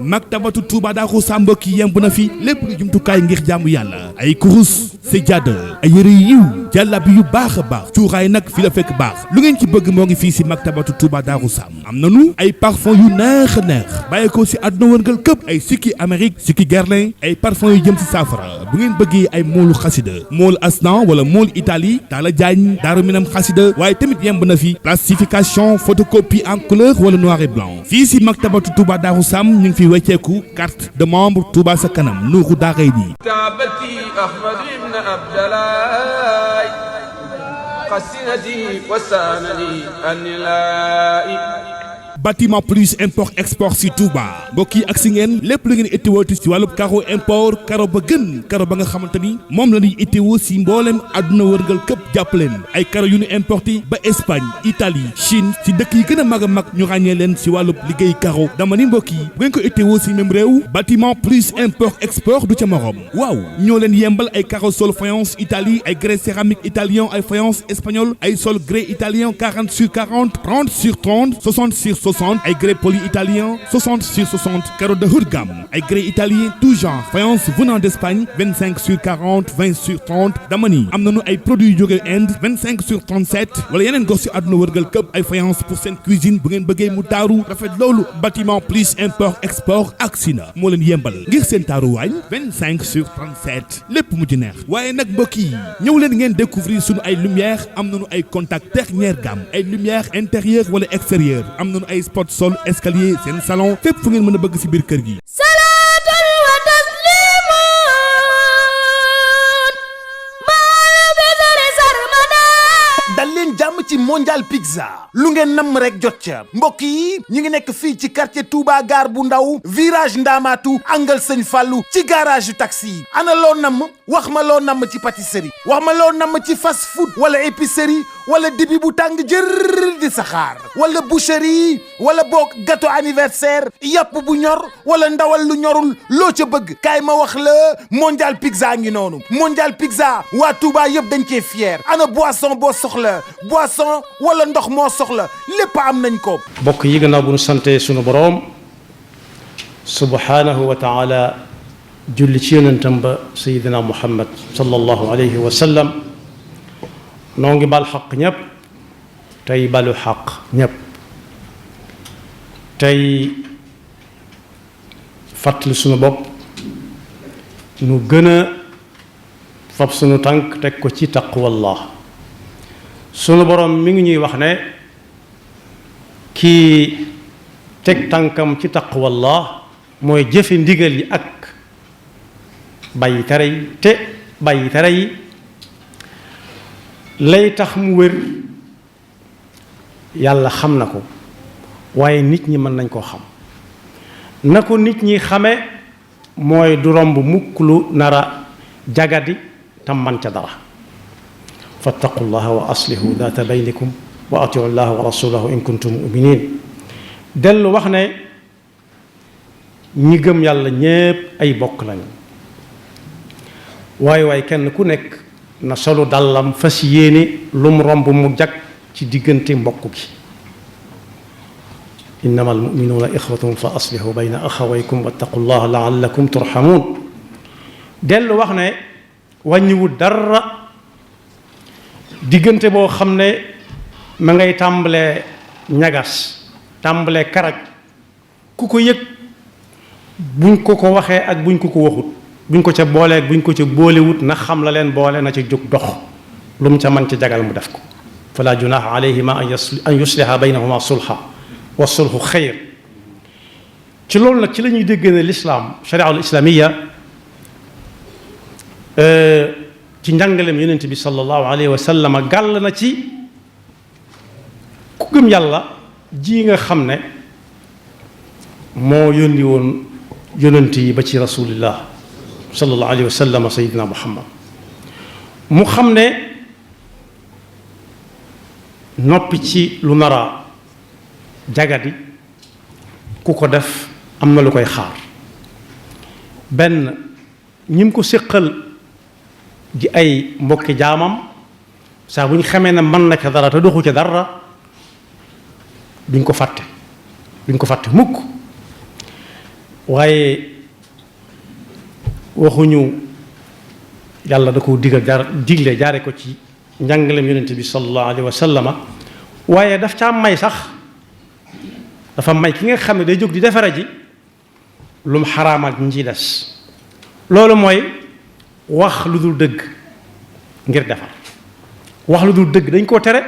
maktabatu Touba Darou Sam mbokk yi yemb na fi lépp lu jumtukaay ngir jaamu yàlla ay kurus sajjaada ay yëre yiw jàllabi yu baax a baax cuuraay nag fi la fekk baax lu ngeen ci bëgg moo ngi fii si maktabatu Touba Darou Sam am nanu ay parfum yu neex a neex bàyyi ko si àdduna wërngal këpp ay sikki Amérique sikki Guerlain ay parfum yu jëm si saafara bu ngeen bëggee ay moolu xasida moolu Asnan wala moolu Italie Talla Diagne Daaru Minam xasida waaye tamit yemb na fi plastification photocopie en couleur wala noir et blanc fii si maktabatu Touba Darou Sam ñu ngi fi wecceeku carte de membre Touba sa kanam nuuru daaray nii قسنتي وسانني النلائي bâtiment plus import export si Touba mbokk yi ak si ngeen lépp lu ngeen itteewooti si wàllub caro import caro ba gën caro ba nga xamante ni moom la ñuy itteewoo si mboolem àdduna wërngal këpp jàppaleen ay caro yu ñu importé ba Espagne Italie Chine si dëkk yi gën a mag ñu ràññee leen si wàllub liggéey caro dama ni mbokk yi bu ngeen ko itteewoo si même réew bâtiment plus import export du ca morom waaw ñoo leen yembal ay caro sol faïence Italie ay grès céramique italien ay faïence espagnol ay sol grès italien 40 sur 40 30 sur 30 60 sur 60 ay grès poli italien 60 sur 60 carreaux de haut de gamme ay grès italien tout genre faïence venant d'Espagne 25 sur 40 20 sur 30 dama ni am nañu ay produits yu jógee Inde 25 sur 37 wala yeneen gox si àdduna wërgal këpp ay faïence pour seen cuisine bu ngeen bëggee mu taaru rafet loolu bâtiment plus import export ak sina moo leen yembal ngir seen taaru waañ 25 sur 37 lépp mu ci neex waaye nag mbokk yi ñëw leen ngeen découvrir sunu ay lumière am nañu ay contact dernière gamme ay lumière intérieure wala extérieure am nañu ay spot sol escalier seen salon fépp fu ngeen mën a bëgg ci biir kër gi. salaatan wa tasliman dal leen jàmm ci mondial pizza lu ngeen namm rek jot ca mbokk yi ñu ngi nekk fii ci quartier Touba gare bu ndaw virage Ndamatu angle Sëñ Fallu ci garage yu taxi yi ana loo namm wax ma loo namm ci pâtisserie wax ma loo namm ci fast food wala épicerie wala dibi bu tàng jër di saxaar wala boucherie wala boog gâteau anniversaire yàpp bu ñor wala ndawal lu ñorul loo ca bëgg kaay ma wax la mondial pizza ngi noonu mondial pizza waa Touba yëpp dañ cee fier ana boisson boo soxla boisson wala ndox moo soxla lépp am nañ ko. bokk yi gannaaw bu nu sante sunu boroom subhanahu wa taala julli ci yonentam ba sayidina muhammad sallallahu alayhi wa sallam noo ngi bal xaq ñëpp tey balu xaq ñëpp tey fàttali sunu bopp nu gën a fab sunu tànk teg ko ci taqwallah sunu borom mi ngi ñuy wax ne kii teg tànkam ci taqwallah mooy jëfe ndigal yi ak bàyyi tere yi te bàyyi tere yi lay tax mu wér yàlla xam na ko waaye nit ñi mën nañ koo xam na ko nit ñi xame mooy du romb mukk lu nara jagadi tam man ca dara fattaqu llaha wa aslihu daata baynikum wa atiu llaha wa rasulahu in kuntum muminin dellu wax ne ñi gëm yàlla ñépp ay bokk lañu waaye waaye kenn ku nekk na solu dàllam fas yéene lum romb mu jag ci diggante mbokk gi innama almuminuuna ixwatun fa aslihu bayna axawaykum wattaqu llaha laallakum turhamuun dellu wax ne wàññiwul dara diggante boo xam ne ma ngay tàmbalee ñagas tàmbalee karaj ku ko yëg buñ ko ko waxee ak buñ ko ko waxut buñ ko ca boolee ak buñ ko ca boolewut na xam la leen boole na ca jóg dox lu mu ca mën ca jagal mu def ko fala junaha alayhima an yusliha baynahuma sulha wa sulhu xayr ci loolu nag ci la ñuy dégg ne lislaam shariatul islamiya ci njàngaleem yonent bi sallallahu alayhi wa sallam gàll na ci ku gëm yàlla ji nga xam ne moo yónni woon yonent yi ba ci rasulillah sallallahu alayhi wa sallam sayidina muhammad mu xam ne noppi ci lu nara jagadi ku ko def am na lu koy xaar benn ñim ko séqal di ay mbokki jaamam saa bu ñu xamee ne mën na ca dara te doxu ca dara duñ ko fàtte mukk waaye waxuñu yàlla da ko digle jaare ko ci njàngaleem yonent bi sallallahu alayhi wa sallama waaye daf caa may sax dafa may ki nga xam ne day jóg di defare ji lu mu xaraamal ñu ciy des loolu mooy wax lu dul dëgg ngir defar wax lu dul dëgg dañ koo tere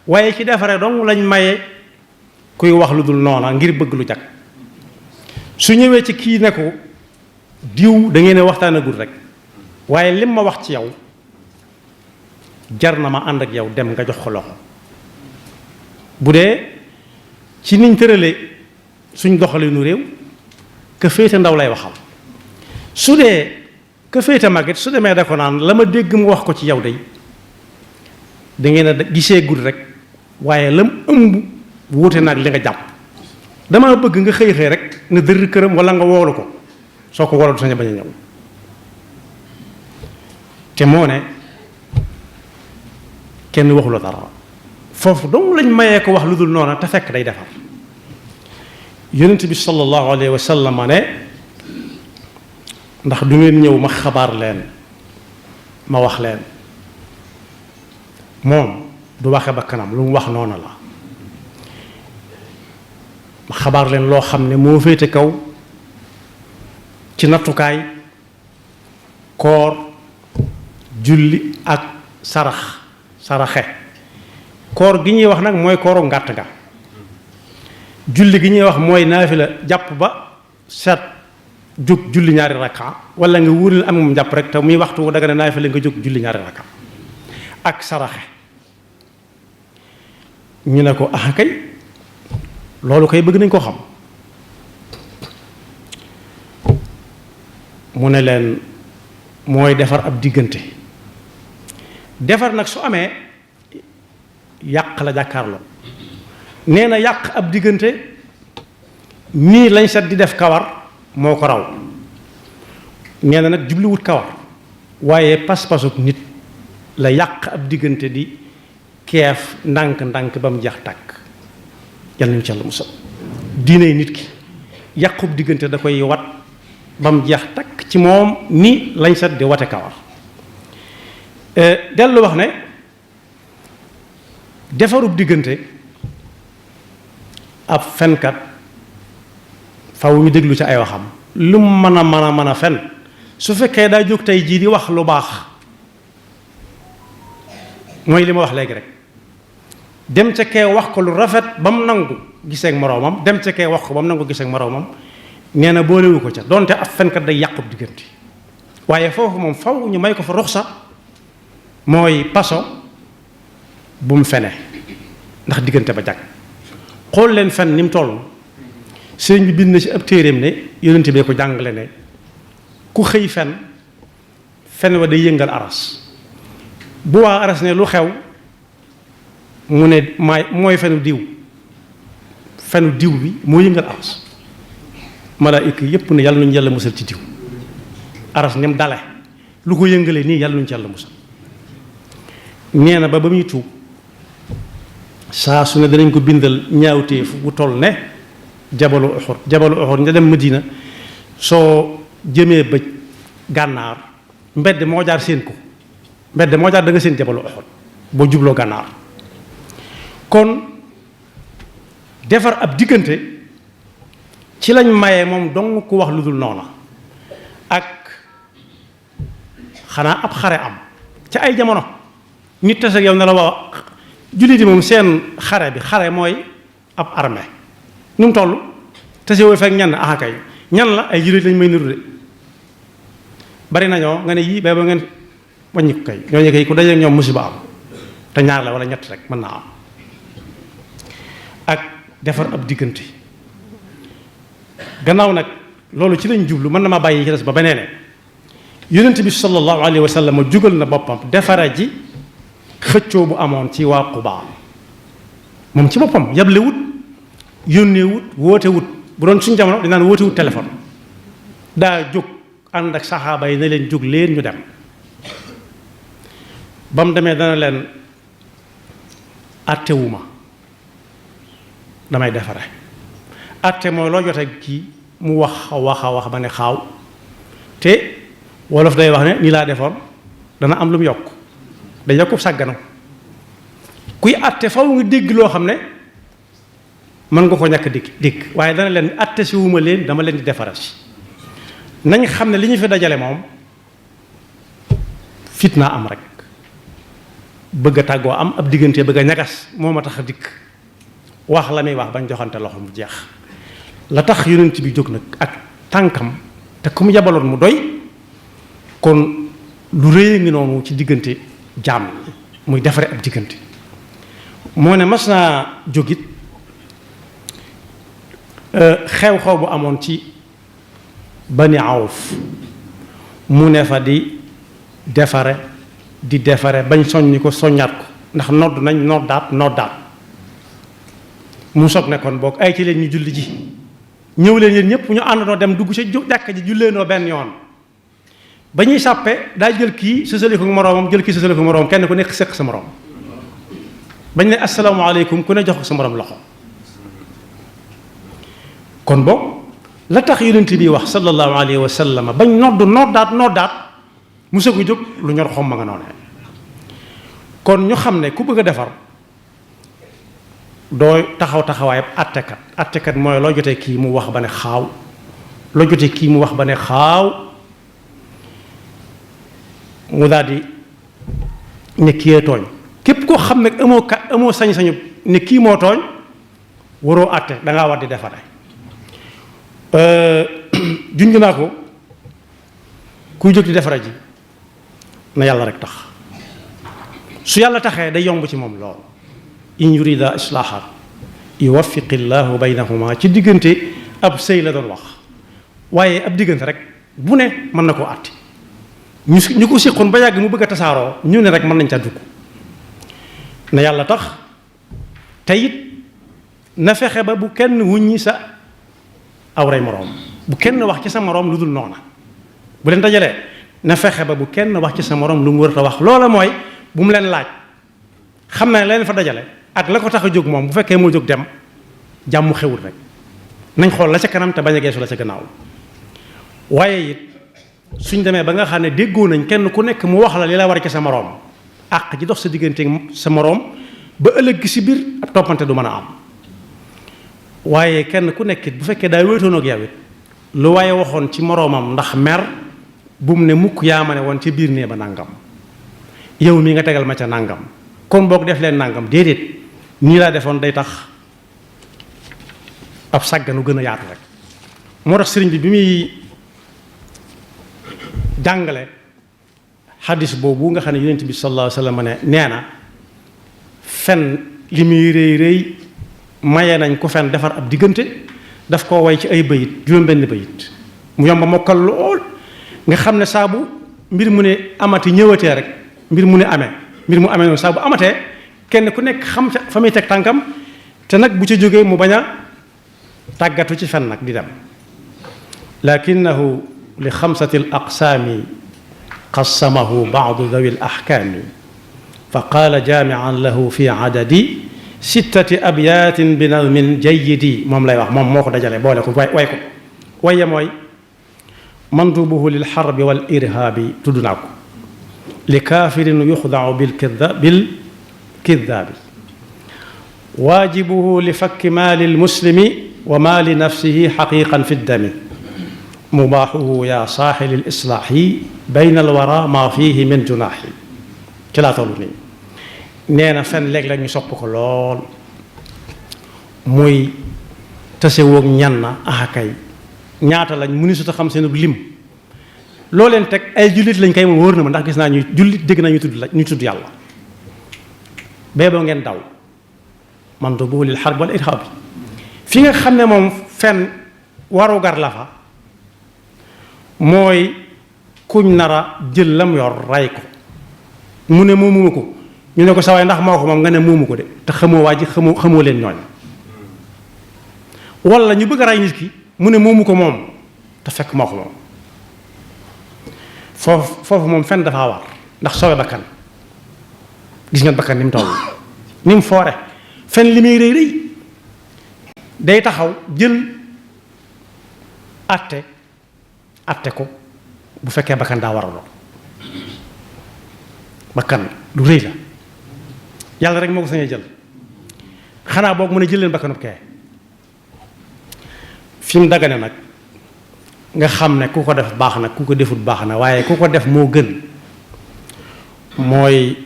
waaye ci defare dong lañ maye kuy wax lu dul noona ngir bëgg lu jag su ñëwee ci kii ne ko diw da ngeen waxtaanagul rek waaye lim ma wax ci yow jar na ma ànd ak yow dem nga jox ko loxo bu dee ci niñ tëralee suñ doxalinu réew ka féete ndaw lay waxal su dee ka féete màgget su demee da ko naan la ma dégg mu wax ko ci yow day da ngeen a gisee gud rek waaye lam ëmb wuute nag li nga jàpp dama bëgg nga xëy rek ne dër këram wala nga woolu ko soo ko waral du sañ a bañ a ñëw te moo ne kenn waxula dara foofu dong lañ mayee ko wax lu dul noona te fekk day defar yonent bi sallallahu alayhi wa sallam ne ndax du ngeen ñëw ma xabaar leen ma wax leen moom du waxe ba kanam lu mu wax noona la ma xabaar leen loo xam ne moo féete kaw ci nattukaay koor julli ak saraxe koor gi ñuy wax nag mooy kooru ngàtt nga julli gi ñuy wax mooy naafila jàpp ba set jóg julli ñaari rakka wala nga wuril am moom jàpp rek te muy waxtu daga ne naafila nga jóg julli ñaari rakka ak saraxe ñu ne ko ah kay loolu kay bëgg nañ ko xam mu ne leen mooy defar ab diggante defar nag su amee yàq la jàkkaarloo nee na yàq ab diggante nii lañ set di def kawar moo ko raw nee na nag jubluwut kawar waaye pas-pasuk nit la yàq ab diggante di keef ndànk-ndànk ba mu jeex tàkk yàlla nañu ci Yàlla musal diine nit ki yàqub diggante da koy wat ba mu jeex takk ci moom ni lañ set di wate kawar dellu wax ne defarub diggante ab fenkat faw ñu déglu ci ay waxam lu mu mën a fen su fekkee daa jóg tey jii di wax lu baax mooy li ma wax léegi rek dem ca kee wax ko lu rafet ba mu nangu giseek moroomam dem ca kee wax ko ba mu nangu giseek moroomam nee na boolewu ko ca donte ab fenkat day yàqub diggante waaye foofu moom faw ñu may ko fa ruxsa mooy paso bu mu fene ndax diggante ba jag xool leen fen ni mu toll sëñ bi bind na ci ab téeréem ne yonent bee ko jàngale ne ku xëy fen wa day yëngal aras bu waa aras ne lu xew mu ne mooy fenu diw bi moo yëngal aras malaayika yépp ne yàlla nañu yàlla musal ci diw aras ni mu dale lu ko yëngalee nii yàlla nañu ci yàlla musal nee na ba muy tuub saa su ne danañ ko bindal ñaawteef bu toll ne jabalu Uhud nga dem Madina soo jëmee bëj gànnaar mbedd moo jaar seen ko mbedd moo jaar da nga seen jabalu Uhud boo jubloo gànnaar kon defar ab diggante ci lañ maye moom dong ku wax lu dul noona ak xanaa ab xare am ca ay jamono nit tase ak yow ne la wax jullit yi moom seen xare mooy ab armée nu mu toll tase woo fekk ñan kay ñan la ay jullit lañ may niru de bari nañoo nga ne yii ba ngeen wàññi ko kay ñooñu kay ku daje ñoom musiba am te ñaar la wala ñett rek mën naa am ak defar ab diggante gannaaw nag loolu ci lañ jublu mën na ma bàyyi ci des ba beneen yonent bi sallallahu alayhi wa sallam jugal na boppam defara ji xëccoo bu amoon ci waa Quba moom ci boppam yable wut yónnee wut woote wut bu doon suñu jamono dinaan woote wut téléphone daa jóg ànd ak saxaaba yi ne leen jóg leen ñu dem ba mu demee dana leen àttewuma damay defare àtte mooy loo jote kii mu wax ba ne xaaw te wolof day wax ne nii laa defoon dana am lu mu yokk da yokku sàggana kuy àtte faw nga dégg loo xam ne mën nga ko ñàkk dégg waaye dana leen àtte si wuma leen dama leen di defaral si nañ xam ne li ñu fi dajale moom fitna am rek bëgg a tàggoo am ab diggante bëgg a ñagas moo ma tax a dikk wax la muy wax bañ joxante loxo mu jeex la tax yonent bi jóg nag ak tànkam te ku mu yabaloon mu doy kon lu rëy ngi noonu ci diggante jaam muy defare ab diggante moo ne mas naa jógit xew-xew bu amoon ci Bani Awf mu ne fa di defare bañ soññi ko soññaat ko ndax nodd nañ noddaat mu soog ne kon boog ay ci leen ñu julli ji ñëw leen yéen ñëpp ñu àndandoo dem dugg ca jàkka ji julleenoo benn yoon ba ñuy sàppe daa jël kii sësale ko moroomam jël kii sësale ko moroomam kenn ku nekk sëq sa moroom bañ ne asalaamaaleykum ku ne jox ko sa moroom loxo kon boog la tax yonent bi wax sallallahu alayhi wa sallam bañ noddaat mu sëgg jóg lu ñor xom ma nga noonee kon ñu xam ne ku bëgg a defar doo taxawaayab attekat mooy loo jotee kii mu wax ba ne xaaw mu daal di ne kii tooñ képp koo xam ne amoo sañ-sañu ne kii moo tooñ waroo atte dangaa war di defare junj naa ko kuy jóg di defara ji na yàlla rek tax su yàlla taxee day yomb ci moom lool in yurida islaahan yuwaffiqi llahu baynahuma ci diggante ab sëy la doon wax waaye ab diggante rek bu ne mën na koo àtte ñu ko séqoon ba yàgg mu bëgg a tasaaroo ñu ne rek mën nañ ca dugg na yàlla tax te it na fexe ba bu kenn wuññi sa awray moroom bu kenn wax ci sa moroom lu dul noona bu leen dajalee na fexe ba bu kenn wax ci sa moroom lu mu war a wax loola mooy bu mu leen laaj xam na ne leen fa dajale ak la ko tax a jóg moom bu fekkee moo jóg dem jàmm xewul rek nañ xool la ca kanam te bañ a geesu la ca gannaaw waaye it suñ demee ba nga xam ne déggoo nañ kenn ku nekk mu wax la li la war ci sa moroom àq ji dox sa diggante sa moroom ba ëllëg si biir ak toppante du mën a am waaye kenn ku nekkit bu fekkee daay wéetoon ak yow it lu waaye waxoon ci moroomam ndax mer bu mu ne mukk yaa ma ne woon ci biir nee ba nangam yow mii nga tegal ma ca nangam kon boog def leen nangam déedéet nii laa defoon day tax ab sàgganu gën a yaatu rek moo tax sëriñ bi muy jàngale xaddis boobu nga xam ne yonent bi sallallahu alayhi wa sallam ne nee na fen li muy rëy maye nañ ko fen defar ab diggante daf koo way ci ay bayit juróom-benn bayit mu yomba mokkal lool nga xam ne saabu mbir mu ne amati ñëwatee rek mbir mu amee noonu saabu amatee kenn ku nekk xam fa muy teg tànkam te nag bu ca jógee mu bañ a tàggatu ci fen nag di dem lakinahu li xamsati al aqsaami qassamahu baadu dawi al ahkaami fa qaala jaamian lahu fi adadi sittati abyaatin bi nazmin jayyidi moom lay wax moom moo ko dajale boole ko way ko waye mooy mandubuhu lil xarbi wal irhaabi tudd naa ko li kaafirin yuxdau bil kidaabi waajibuhu li fakki maali lmuslimi wa maali nafsihi xaqiqan fi ddami mubaaxuhu yaa saaxili l islaaxi bayna alwara maa fiihi min junaaxi ci laa toll nii nee na fen léeg-léeg ñu sopp ko lool muy tase woog ñan na axakay ñaata lañ mu ni su ta xam seen lim loo leen teg ay jullit lañ kay moom wóor na ma ndax gis naa ñuy jullit dégg naa ñu tudd yàlla bee boo ngeen daw man do boo lil xarb wala irhab fi nga xam ne moom fen warugar la fa mooy kuñ nara jël lam yor ray ko mu ne moomuma ko ñu ne ko sawaay ndax moo ko moom nga ne moomu ko de te xamoo waa ji xamoo leen ñooñ wala ñu bëgg a ray nit ki mu ne moomu ko moom te fekk moo ko moom foofu moom fen dafa war ndax sowe bakkan gis ngeen bakkan ni mu toll ni mu foore fen li muy rëy rëy day taxaw jël atte ko bu fekkee bakkan daa war a doon bakkan lu rëy la yàlla rek moo ko sañee jël xanaa boog mën a jël leen bakkanub kee fi mu dagane nag nga xam ne ku ko def baax na ku ko defut baax na waaye ku ko def moo gën mooy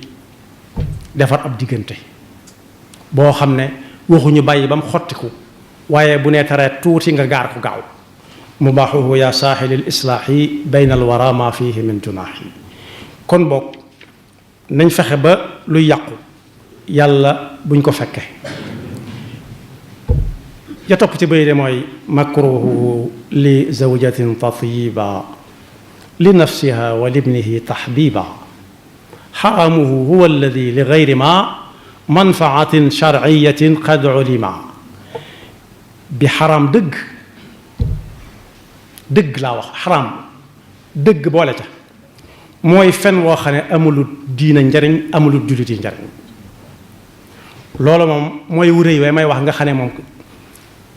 defar ab diggante boo xam ne waxuñu bàyyi ba mu xottiku waaye bu nee taree tuuti nga gaar ko gaaw mubaaxuhu yaa saaxilil islaaxi bayna al wara ma fihi min junaaxi kon boog nañ fexe ba luy yàqu yàlla buñ ko fekke ya topp ci bay de mooy makruhu li zawjatin tatiba li nafsiha wa libnihi taxbiba xaramuhu huwa alladi li gayri ma manfaatin sharciyatin qad ulima bi xaram dëgg laa wax xaram dëgg boole ca mooy fen woo xam ne amulul diina njariñ amulul jullit yi njariñ loolu moom mooy wuréy waaye may wax nga xam ne moom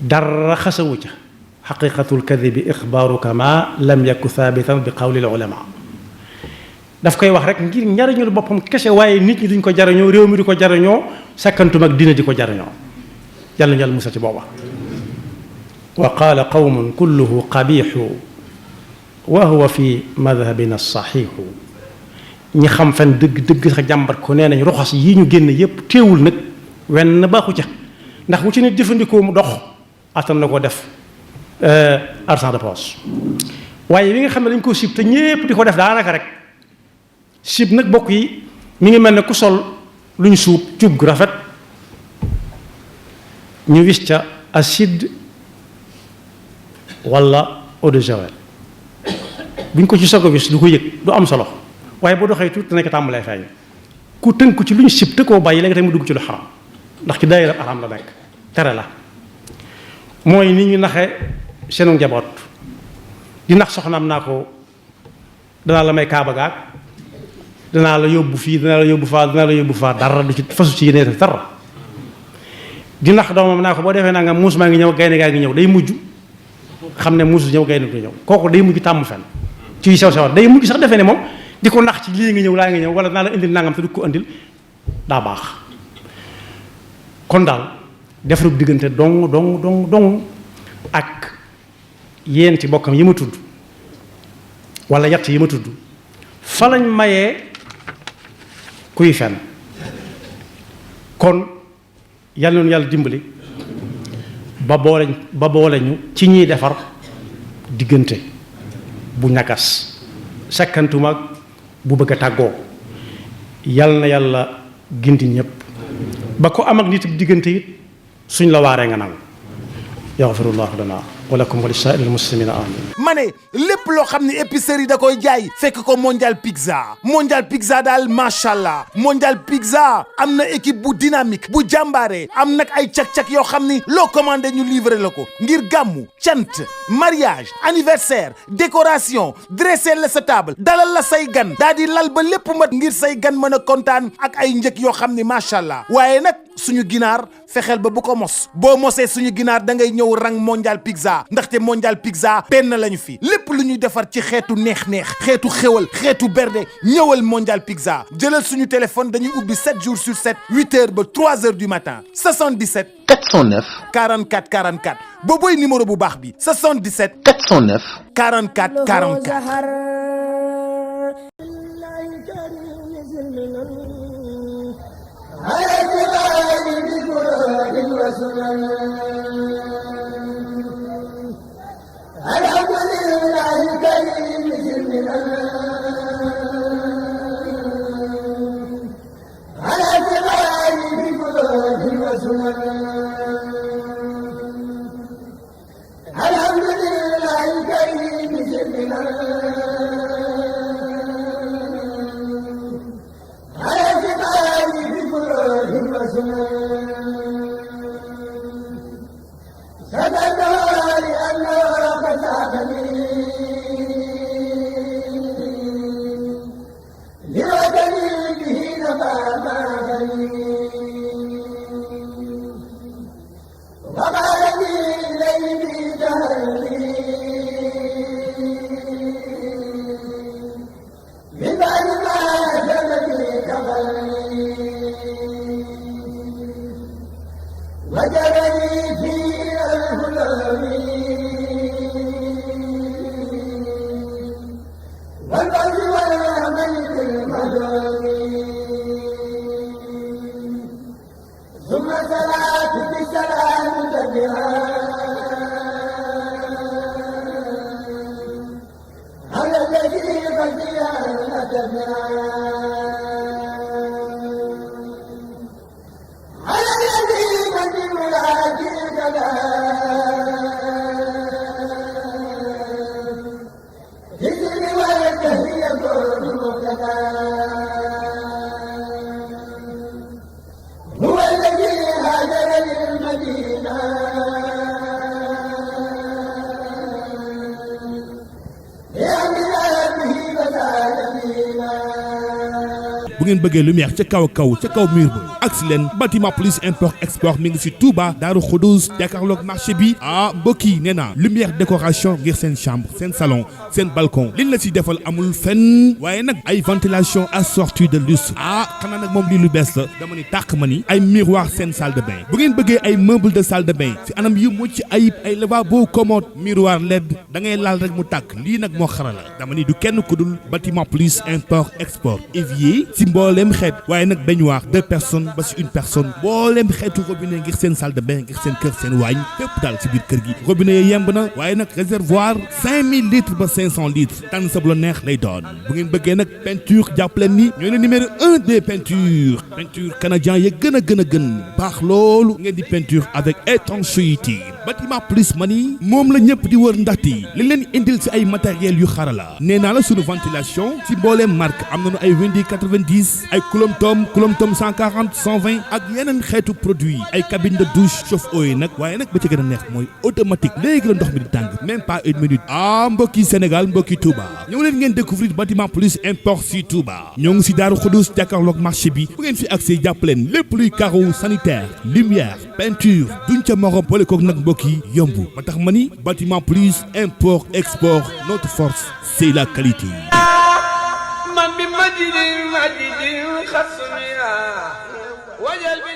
dara xasawu ca xaqiqatul kadibi ixbaaruka ma lam yaku thaabitan bi qawlil ulama daf koy wax rek ngir njariñul boppam kese waaye nit ñi duñ ko jariñoo réew mi di ko jariñoo sakkantum ak diina di ko jariñoo yàlla njal musa ci booba wa qaala qawmun kulluhu qabixu wa huwa fi madhabina saxiixu ñi xam fen dëgg sax jàmbat ko nee nañ roxas yi ñu génn yépp téewul nag wenn baaxu ca ndax bu ci nit jëfandikoo mu dox attan na ko def argent de poche waaye li nga xam ne dañ ko sib te ñépp di ko def daanaka rek sib nag bokk yi mi ngi mel ne ku sol lu ñu suub cuub gu rafet ñu wis ca acide wala eau de javel buñ ko ci soog a wis du ko yëg du am solo waaye boo doxee tuuti dana ko tàmbalee feeñ ku tënku ci lu ñu sib te koo bàyyi léegi tamit dugg ci lu xaram ndax ci daayira xaram la nekk tere la mooy nit ñu naxe seenu njaboot di nax soxnaam naa ko danaa la may kaaba gaag danaa la yóbbu fii danaa la yóbbu faa dara du ci fasu ci yéene dara di nax doomam naa ko boo defee naa nga muus maa ngi ñëw gaynde gaa ngi ñëw day mujj xam ne muus ñëw gaynde du ñëw kooku day mujj tàmm fen ci sew sewat day mujj sax defee ne moom di ko nax ci lii nga ñëw laa nga ñëw wala naa la indil nangam te du ko indil daa baax kon daal defarub diggante dong ak yéenti bokkam yi ma tudd wala yett yi ma tudd fa lañ mayee kuy fen kon yàlla noonu yàlla dimbali ba boole ñu ci ñiy defar diggante bu ñagas sakkantuma bu bëgg a tàggoo yàlla na yàlla gindi ñëpp ba ko am ak nit diggante it suñ la waaree nga nangu yaxfirullahu lana wa lakum wa li saa'iril muslimina amin ma ne lépp loo xam ne épicerie da koy jaay fekk ko Mondial Pizza daal macha allah Mondial Pizza am na équipe bu dynamique bu jàmbaare am nag ay cak-cak yoo xam ni loo commandé ñu livré la ko ngir gàmmu cant mariage anniversaire décoration dressé la sa table dalal la say gan daa di lal ba lépp mat ngir say gan mën a kontaan ak ay njëg yoo xam ni macha allah waaye nag suñu ginaar fexeel ba bu ko mos boo mosee suñu ginaar da ngay ñëw rang Mondial Pizza ndaxte Mondial Pizza benn lañu fi lépp lu ñuy defar ci xeetu neex-neex xeetu xéwal xeetu berde ñëwal Mondial Pizza jëlal suñu téléphone dañuy ubbi 7 jours sur 7 8h ba 3h du matin 77 409 44 44 boobooy numéro bu baax bi 77 409 44 44. bu ngeen bëggee lumière ca kaw mur ba agsi leen bâtiment plus import export mi ngi ci Touba Daaru Xudoos jàkkaarloog marché bi mbokk yi nee naa lumière décoration ngir seen chambre seen salon seen balcon liñ la ci defal amul fenn waaye nag ay ventilation assortie de luxe xanaa nag moom lii lu bees la dama ni tàq ma ni ay miroir seen salle de bain bu ngeen bëggee ay meuble de salle de bain ci anam yu mucc ayib ay lavabo commode miroir LED da ngay laal rek mu tàkk lii nag moo xarala dama ni du kenn ku dul bâtiment plus import export évier ci mbooleem xeet waaye nag baignoire 2 personnes ba ci 1 personne mbooleem xeetu robinet ngir seen salle de bain ngir seen kër seen waañ fépp daal ci biir kër gi robinet yi yemb na waaye nag réservoir 5000 litres ba 500 litres tànn sa bu la neex lay doon bu ngeen bëggee nag peinture jàppaleen ni ñoo ne numéro 1 des peintures peinture canadien ya gën a baax loolu ngeen di peinture avec étanchéité bâtiment plus mani moom la ñëpp di wër ndaxte li leen indil ci ay matériels yu xarala nee naa la sunu ventilation ci mbooleem marque am nañu ay Windy 90 ay Coulomb Tom 140 120 ak yeneen xeetu produit ay cabine de douche chauffe-eau yi nag waaye nag ba ci gën a neex mooy automatique léegi la ndox mi di tàng même pas 1 minute mbokki Sénégal mbokki Touba ñëw leen ngeen découvrir bâtiment plus import ci Touba ñoo ngi ci Daaru Xudoos jàkkaarloog marché bi bu ngeen fi accès jàppaleen lépp luy carreau sanitaire lumière peinture duñ ca morom boole koog nag mbokk yi yomb ba tax ma ni bâtiment plus import export notre force c'est la qualité. من بمجد المجد خصمها وجل